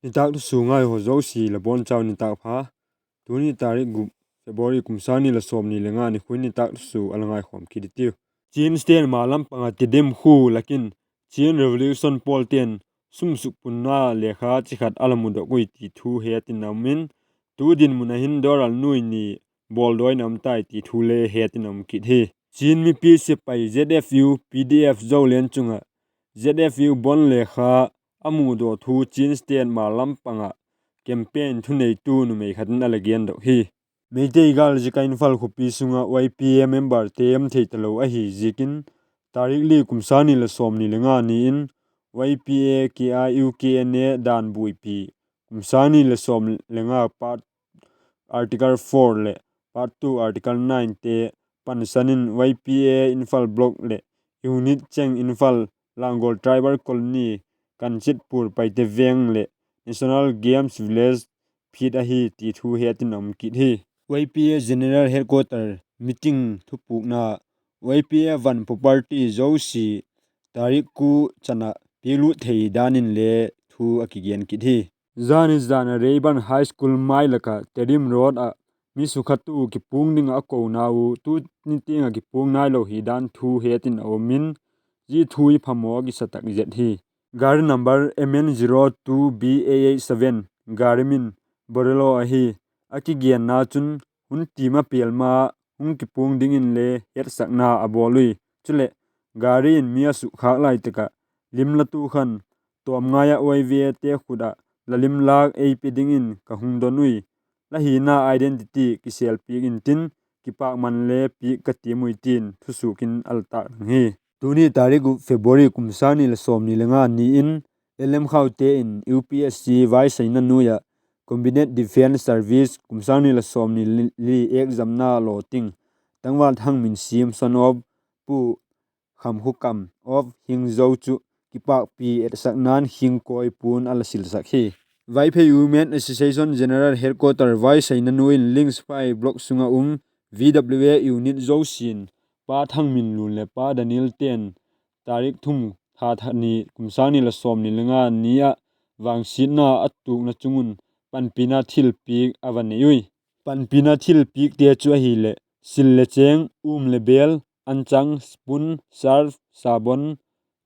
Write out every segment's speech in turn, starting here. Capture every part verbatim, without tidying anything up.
Nitâk thusuak ngai haw zosia la bawn chau nitâk pha. Tuni tarik gup February kum sâng ni leh sawmni le nga nikhua in nitâk thusuak a la ngaikhawm kit i tiu. Chin State ma lam pang ah Tedim khua lak in Chin Revolution pawlte'n sum sukpunna lekha chi khat a la mudok ui ti thu het in a um in, tu dinmun ah hin Doral Nui ni bawldawna um tai ti thu le het in a um kit hi. Chin mipi sipai Z F U, P D F Zoland chung ah Z F U bawn lekha a mudaw thu Chin State ma lam pang ah campaign thuneitu numei khat in a la gendok hi. Meitei gâl ziak ah Imphal khawpi sung ah Y P A memberte um thei talo ahi ziakin, tarik li kum sâng ni leh sawmni le nga ni in Y P A K I U K N A dan buaipi kum sâng ni leh sawm le nga part Article four leh Part two Article ninete pansan in Y P A Imphal Block leh unit cheng Imphal Langol Tribal Colony, Kanchanpur, Paite Veng leh National Games Village phit ahi ti thu het in a um kit hi. Y P A General Headquarter meeting thupukna, Y P A van property zosia tarik kua chan ah piaklut thei dan in le thu a kigen kit hi. Zani zan ah Rayburn High School mai lak ah Tedim Road ah mi sukhatu kipuang ding ah a kona u tuni tiang ah kipuang nailo hi dan thu het in a um in, zia thu hi phamaw a kisa tak zet hi. Gari number M N zero two B A eight seven, gari min Bolero ahi. A kigenna chun hun ti ma pêl ma hung kipuang dingin le hetsakna a bawl ui. Chuleh, gari in mi a sukkhâk lai tak ah limlatu khan tawm ngai ah Y V A te khut ah la lim lâk ei pe dingin ka hung don ui. La hina identity kisêlpiak intin, kipâkman le piak ka tiam ui tin thusuak in a la tâk lang hi. Tuni tarik gup February kum sâng ni leh sawmni le nga ni in L M Khaute in U P S C vaisaina nuai ah Combined Defence Service kum sâng ni leh sawmni li examna lawting tangval thang min siam son of Pu Khamkhokam of Hingzo chu kipâkpi etsakna'n khingkawi puan a la silsak hi. Vaiphei Women Association General Headquarter vaisaina nuai in Lingsphai Block sung ah um V W A unit zosia'n Pa Thangminlun leh Pa Daniel te'n tarik thum tha tha ni kum sâng ni leh sawmni le nga ni ah vangsiatna a tuakna chung un panpina thilpiak a va nei ui. Panpina thilpiakte chu ahileh, sil le chêng, um le bêl, anchang, spoon, surf, sabon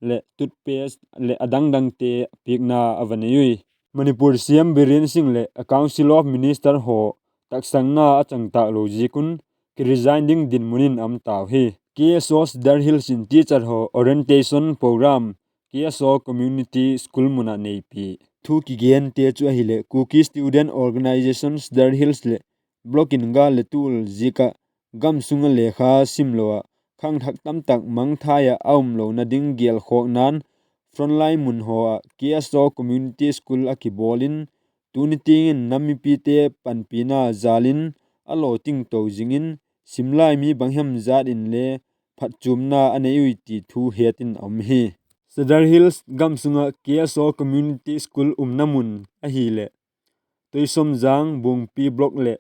leh toothpaste leh a dang dangte piakna a va nei ui. Manipur C M Biren Singh leh a Council of Minister haw taksangna a chang tâk lo ziak un kiresign ding dinmun in a um tau hi. K S O Sadar Hills in teacher haw orientation program K S O Community School mun ah neipi. Thu kigente chu ahileh, Kuki Student Organisation Sadar Hills leh block in gâl le tual ziak ah gam sung ah lekha simlo ah khangthak tamtak mangthai ah a umlona ding gêlkhawkna'n frontline mun haw ah K S O Community School a kibawl in, tuni tiang in nam mipite panpina jal in a lawting to zing in, simlai mi bang hem zat inle phatchuamna a nei ui ti thu het in a um hi. Sadar Hills gam sung ah K S O Community School umna mun ahileh, Toisomzang, Bungpi Block leh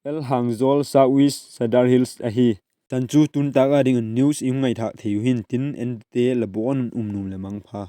L Hangzawl, South West Sadar Hills ahi. Chan chu tun tâk â ding in news i hung ngaithâk thei u hintin, ente la bawn un um nuam leh mangpha.